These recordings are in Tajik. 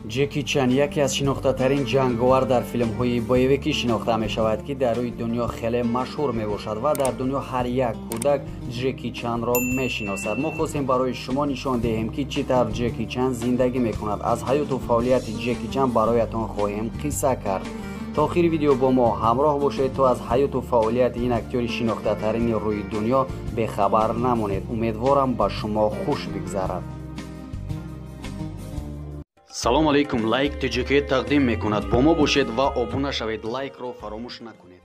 Ҷеки Чан яке аз шинохтатарин ҷанговар дар филмҳои боевикӣ шинохта мешавад, ки дар рӯи дунё хеле машҳур мебошад ва дар дунё ҳар як кӯдак Ҷеки Чанро мешиносад. Мо хостем барои шумо нишон диҳем, ки чӣ тавр Ҷеки Чан зиндагӣ мекунад. Аз ҳаёту фаъолияти Ҷеки Чан бароятон хоҳем қисса кард. То охири видео бо мо ҳамроҳ бошед, то аз ҳаёту фаъолияти ин актёри шинохтатарини рӯи дунё бехабар намонед. Умедворам, ба шумо хуш бигзарад. Салом алейкум. Лайк ТЖК тақдим мекунад. Бо мо бошед ва обуна шавед. Лайкро фаромӯш накунед.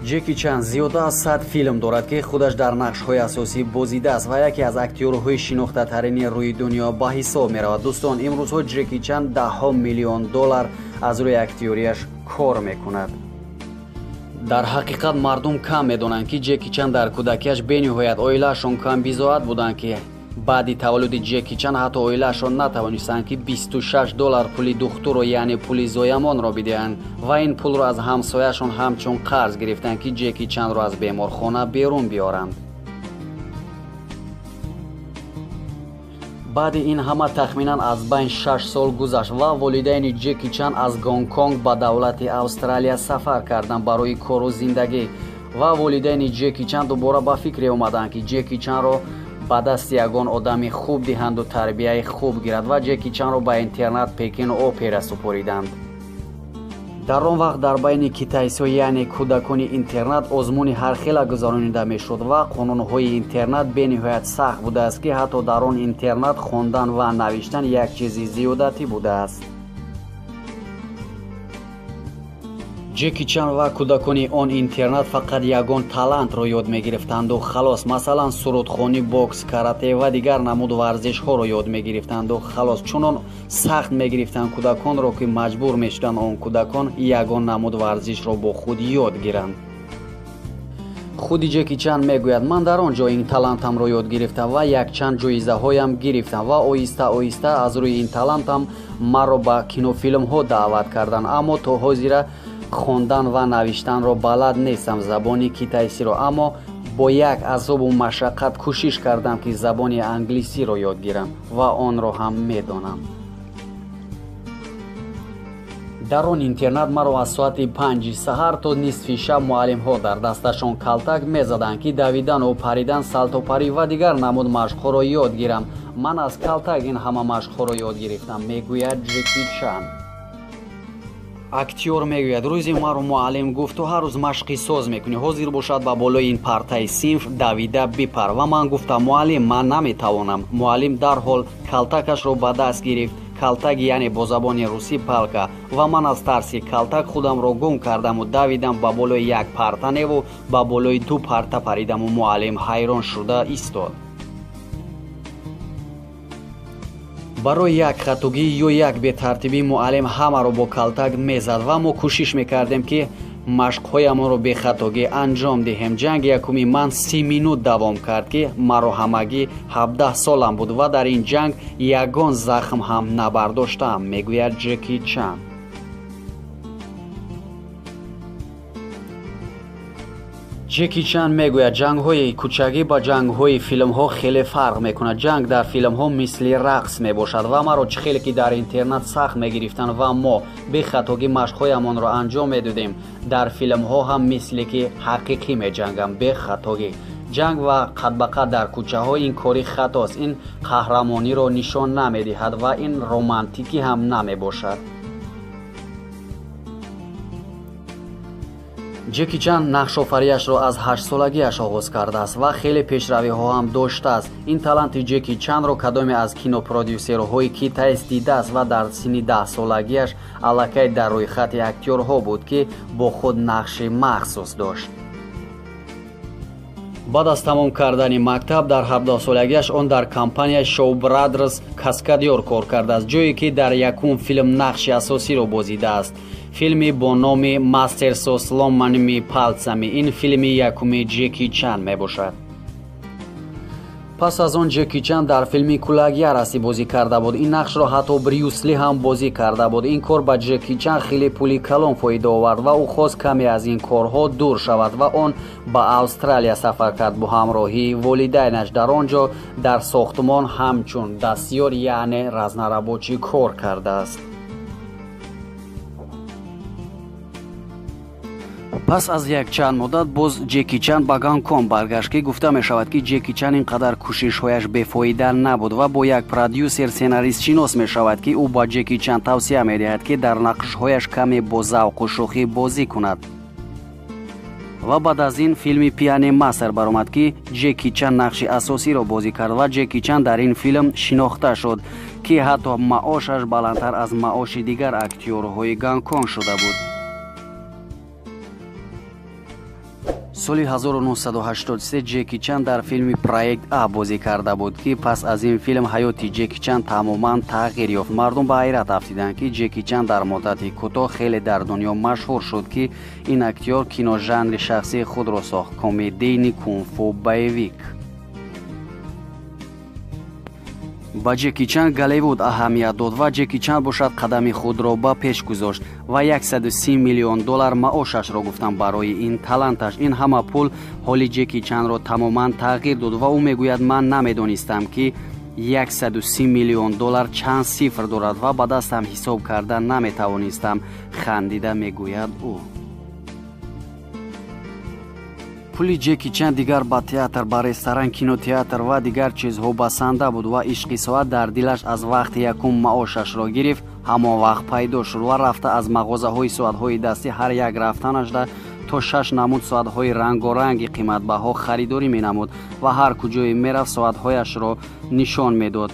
Ҷеки Чан зиёда аз 100 филм дорад, ки худаш дар нақшҳои асосӣ бозидааст ва яке аз актёрҳои шинохтатарини рӯи дунё ба ҳисоб меравад. Дӯстон, имрӯзҳо Ҷеки Чан даҳҳо миллион доллар аз рӯи актёрияш кор мекунад. Дар ҳақиқат мардум кам медонанд, ки Ҷеки Чан дар кӯдакиаш бениҳоят оилаашон камбизоат буданд, ки баъди таваллуди Ҷеки Чан ҳатто оилаашон натавонистанд, ки 26 доллар пули духтурро, яъне пули зоямонро бидиҳанд ва ин пулро аз ҳамсояашон ҳамчун қарз гирифтанд, ки Ҷеки Чанро аз беморхона берун биёранд. Баъди ин ҳама тахминан аз байн 6 сол гузашт ва волидайни Ҷеки Чан аз Гонконг ба давлати Австралия сафар карданд барои кору зиндагӣ ва волидайни Ҷеки Чан дубора ба фикре омаданд, ки Ҷеки Чанро ба дасти ягон одами хуб диҳанду тарбияи хуб гирад ва Ҷеки Чанро ба интернат Пекин Опера супориданд. Дар он вақт дар байни китайсо, яъне кӯдакони интернат, озмуни ҳархела гузаронида мешуд ва қонунҳои интернат бениҳоят сахт будааст, ки ҳатто дар он интернат хондан ва навиштан як чизи зиёдатӣ будааст. Ҷеки Чан ва кӯдакони он интернат фақат ягон талантро ёд мегирифтанду халос. Масалан, сурудхонӣ, бокс, карате ва дигар намуд варзишҳоро ёд мегирифтанду халос. Чунон сахт мегирифтанд кӯдаконро, ки маҷбур мешуданд он кӯдакон ягон намуд варзишро бо худ ёд гиранд. Худи Ҷеки Чан мегӯяд: ман дар он ҷо ин талантамро ёд гирифтам ва якчанд ҷоизаҳоям гирифтам ва оҳиста оҳиста аз рӯи ин талантам маро ба кинофилмҳо даъват карданд, аммо то ҳозира хондан ва навиштанро балад нестам, забони китайсиро, аммо бо як азобу машаққат кӯшиш кардам, ки забони англисиро ёд гирам ва онро ҳам медонам. Дар он интернат маро аз соати 5 саҳар то нисфи шаб муаллимҳо дар дасташон калтак мезаданд, ки давидану паридан, салтопарӣ ва дигар намуд машқҳоро ёд гирам. Ман аз калтак ин ҳама машқҳоро ёд гирифтам, мегӯяд Ҷеки Чан. Актёр мегӯяд: рӯзе маро муаллим гуфт: ту ҳар рӯз машқи соз мекунӣ, ҳозир бошад ба болои ин партаи синф давида бипар. Ва ман гуфтам: муаллим, ман наметавонам. Муаллим дарҳол калтакашро ба даст гирифт, калтак яъне бо забони русӣ палка, ва ман аз тарси калтак худамро гум кардаму давидам ба болои як парта неву ба болои ду парта паридаму муаллим ҳайрон шуда истод. Барои як хатогӣ ё як бетартибӣ муаллим ҳамаро бо калтак мезад ва мо кӯшиш мекардем, ки машқҳоямонро бехатогӣ анҷом диҳем. Ҷанги якуми ман 30 минут давом кард, ки маро ҳамагӣ 17 солам буд ва дар ин ҷанг ягон захм ҳам набардоштаам, мегӯяд Ҷеки Чан. Ҷеки Чан мегӯяд: ҷангҳои кӯчагӣ ба ҷангҳои филмҳо хеле фарқ мекунад. Ҷанг дар филмҳо мисли рақс мебошад ва маро чӣ хеле ки дар интернат сахт мегирифтанд ва мо бехатогӣ машқҳоямонро анҷом медодем, дар филмҳо ҳам мисле ки ҳақиқӣ меҷангам, бехатогӣ. Ҷанг ва қадбақад дар кӯчаҳо ин кори хатост, ин қаҳрамониро нишон намедиҳад ва ин романтикӣ ҳам намебошад. Ҷеки Чан нақшофарияшро аз 8-солагиаш оғоз кардааст ва хеле пешравиҳо ҳам доштааст. Ин таланти Ҷеки Чанро кадоме аз кинопродюсерҳои китайс дидааст ва дар синни 10-солагиаш аллакай дар рӯйхати актёрҳо буд, ки бо худ нақши махсус дошт. Баъд аз тамом кардани мактаб дар 17-солагиаш он дар компанияи Shaw Brothers каскадёр кор кардааст, ҷое ки дар якум филм нақши асосиро бозидааст. Филми бо номи «Мастер со сломанными пальцами» ин филми якуми Ҷеки Чан мебошад. Пас аз он Ҷеки Чан дар филми Кулагяраси бозӣ карда буд. Ин нақшро ҳатто Брюс Ли ҳам бозӣ карда буд. Ин кор ба Ҷеки Чан хеле пули калон фоида овард ва ӯ хост каме аз ин корҳо дур шавад ва он ба Австралия сафар кард бо ҳамроҳии волидайнаш. Дар он ҷо дар сохтмон ҳамчун дастёр, яъне разнорабочий кор кардааст. Пас аз якчанд муддат боз Ҷеки Чан ба Гонконг баргашт, ки гуфта мешавад, ки Ҷеки Чан ин қадар кӯшишҳояш бефоида набуд ва бо як продюсер сценарист шинос мешавад, ки ӯ ба Ҷеки Чан тавсия медиҳад, ки дар нақшҳояш каме бо завқу шӯхӣ бозӣ кунад. Ва баъд аз ин филми Пьяный мастер баромад, ки Ҷеки Чан нақши асосиро бозӣ кард ва Ҷеки Чан дар ин филм шинохта шуд, ки ҳатто маошаш баландтар аз маоши дигар актёрҳои Гонконг шуда буд. Соли 1983 Ҷеки Чан дар филми Проект А бозӣ карда буд, ки пас аз ин филм ҳаёти Ҷеки Чан тамоман тағйир ёфт. Мардум ба ҳайрат афтиданд, ки Ҷеки Чан дар муддати кӯтоҳ хеле дар дунё машҳур шуд, ки ин актёр киножанри шахсии худро сохт — комедийный кунг-фу боевик. Ба Ҷеки Чан Голливуд аҳамият дод ва Ҷеки Чан бошад қадами худро ба пеш гузошт ва 130 миллион доллар маошашро гуфтам барои ин таланташ. Ин ҳама пул ҳоли Ҷеки Чанро тамоман тағйир дод ва ӯ мегӯяд: ман намедонистам, ки 130 миллион доллар чанд сифр дорад ва ба дастам ҳисоб карда наметавонистам, хандида мегӯяд ӯ. Пули Ҷеки Чан дигар ба театр, ба ресторан, кинотеатр ва дигар чизҳо басанда буд ва ишқи соат дар дилаш аз вақти якум маошашро гирифт ҳамон вақт пайдо шуд ва рафта аз мағозаҳои соатҳои дастӣ ҳар як рафтанашда то 6 намуд соатҳои рангоранги қиматбаҳо харидорӣ менамуд ва ҳар куҷое мерафт соатҳояшро нишон медод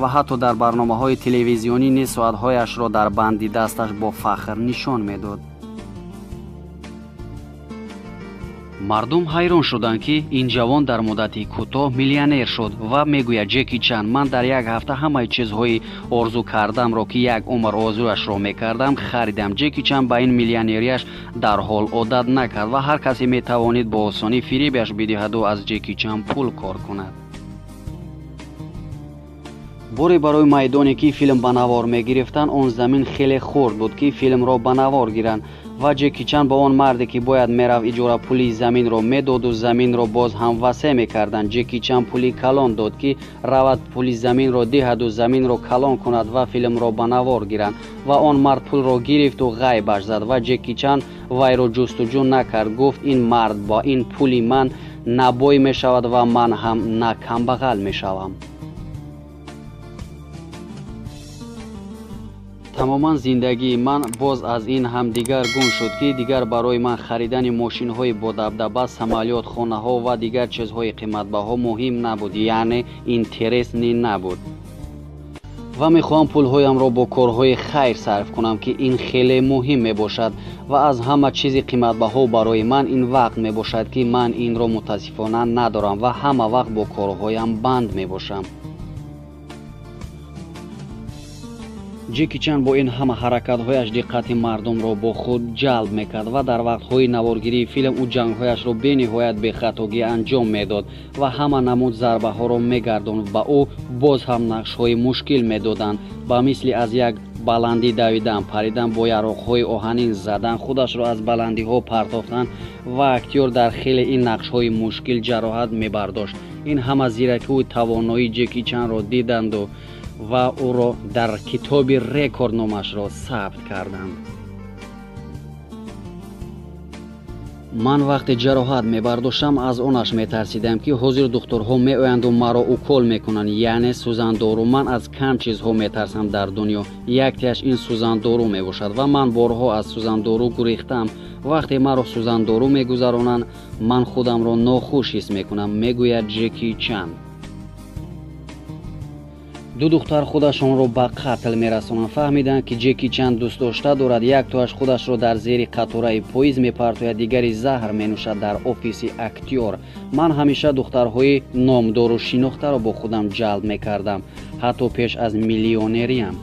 ва ҳатто дар барномаҳои телевизионӣ низ соатҳояшро дар банди дасташ бо фахр нишон медод. Мардум ҳайрон шуданд, ки ин ҷавон дар муддати кӯтоҳ миллионер шуд ва мегӯяд Ҷеки Чан: ман дар як ҳафта ҳамаи чизҳои орзу кардамро, ки як умр орзуяшро мекардам, харидам. Ҷеки Чан ба ин миллионерияш дарҳол одат накард ва ҳар касе метавонид бо осонӣ фиребаш бидиҳаду аз Ҷеки Чан пул кор кунад. Боре барои майдоне, ки филм ба навор мегирифтанд, он замин хеле хурд буд, ки филмро ба навор гиранд ва Ҷеки Чан ба он марде, ки бояд мерафт иҷора пули заминро медоду заминро боз ҳам васеъ мекарданд. Ҷеки Чан пули калон дод, ки равад пули заминро диҳаду заминро калон кунад ва филмро ба навор гиранд ва он мард пулро гирифту ғайбаш зад ва Ҷеки Чан вайро ҷустуҷӯ накард. Гуфт: ин мард бо ин пули ман на бой мешавад ва ман ҳам на камбағал мешавам. Тамоман зиндагии ман боз аз ин ҳам дигар гун шуд, ки дигар барои ман харидани мошинҳои бодабдаба, самолёт, хонаҳо ва дигар чизҳои қиматбаҳо муҳим набуд, яъне интересный набуд. Ва мехоҳам пулҳоямро бо корҳои хайр сарф кунам, ки ин хеле муҳим мебошад ва аз ҳама чизи қиматбаҳо барои ман ин вақт мебошад, ки ман инро мутаассифона надорам ва ҳама вақт бо корҳоям банд мебошам. Ҷеки Чан бо ин ҳама ҳаракатҳояш диққати мардумро бо худ ҷалб мекард ва дар вақтҳои наворгирии филм ӯ ҷангҳояшро бениҳоят бехатогӣ анҷом медод ва ҳама намуд зарбаҳоро мегардонд. Ба ӯ боз ҳам нақшҳои мушкил медоданд, ба мисли аз як баландӣ давидан, паридан, бо яроқҳои оҳанин задан, худашро аз баландиҳо партофтан ва актёр дар хеле ин нақшҳои мушкил ҷароҳат мебардошт. Ин ҳама зиракиву тавоноии Ҷеки Чанро диданду ва ӯро дар китоби рекорд номашро сабт карданд. Ман вақте ҷароҳат мебардоштам, аз онаш метарсидам, ки ҳозир духтурҳо меоянду маро укол мекунанд, яъне сӯзандору. Ман аз кам чизҳо метарсам дар дунё, яктеаш ин сӯзандору мебошад ва ман борҳо аз сӯзандору гурехтам. Вақте маро сӯзандору мегузаронанд, ман худамро нохуш ҳис мекунам, мегӯяд Ҷеки Чан. Ду духтар худашонро ба қатл мерасонанд. Фаҳмиданд, ки Ҷеки Чан дӯстдошта дорад. Яктоаш худашро дар зери қатораи поиз мепартояд, дигари заҳр менӯшад дар офиси актёр. Ман ҳамеша духтарҳои номдору шинохтаро бо худам ҷалб мекардам, ҳатто пеш аз миллионериам.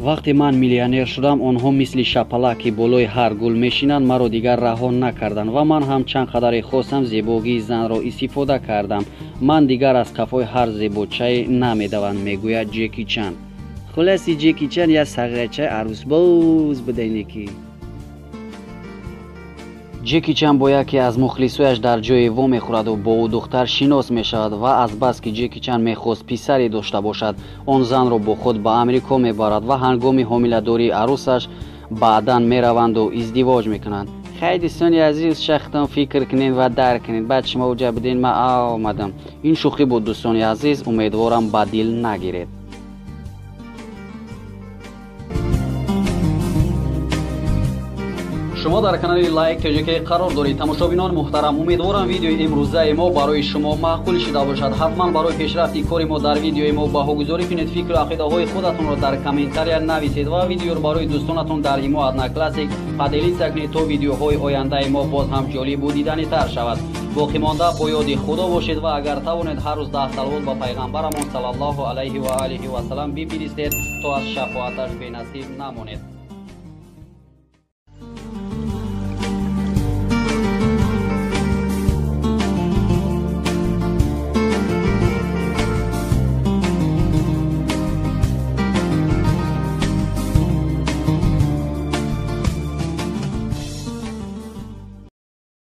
Вақте ман миллионер шудам, онҳо мисли шапалак, ки болои ҳар гул мешинанд, маро дигар раҳо накарданд ва ман ҳам чанд қадаре хостам зебогии занро истифода кардам. Ман дигар аз қафои ҳар зебочае намедавам, мегӯяд Ҷеки Чан. Хулоси Ҷеки Чан як сағирачаи арӯсбоз будайне ки. Ҷеки Чан бо яке аз мухлисояш дар ҷое вомехӯраду бо ӯ духтар шинос мешавад ва азбаски Ҷеки Чан мехост писаре дошта бошад, он занро бо худ ба Амрико мебарад ва ҳангоми ҳомиладории арӯсаш баъдан мераванду издивоҷ мекунанд. Хай, дӯстони азиз, шахтон фикр кунед ва дарк кунед. Баъд шумо уҷа буден, ман омадам. Ин шӯхӣ буд, дӯстони азиз, умедворам ба дил нагиред. Шумо дар канали Лайк ТЖК қарор доред. Тамошобинони муҳтарам, умедворам видеои имрӯзаи мо барои шумо маъқул шида бошад. Ҳатман барои пешрафти кори мо дар видеои мо баҳогузорӣ кунед, фикру ақидаҳои худатонро дар комментария нависед ва видеоро барои дӯстонатон дар имо Одноклассник поделиться кунед, то видеоҳои ояндаи мо боз ҳам ҷолибу диданитар шавад. Боқимонда бо ёди Худо бошед ва агар тавонед, ҳар рӯз 10 салавот ба пайғамбарамон саллаллоҳу алайҳи ва олиҳи васалам бифиристед, то аз шафоаташ бенасиб намонед.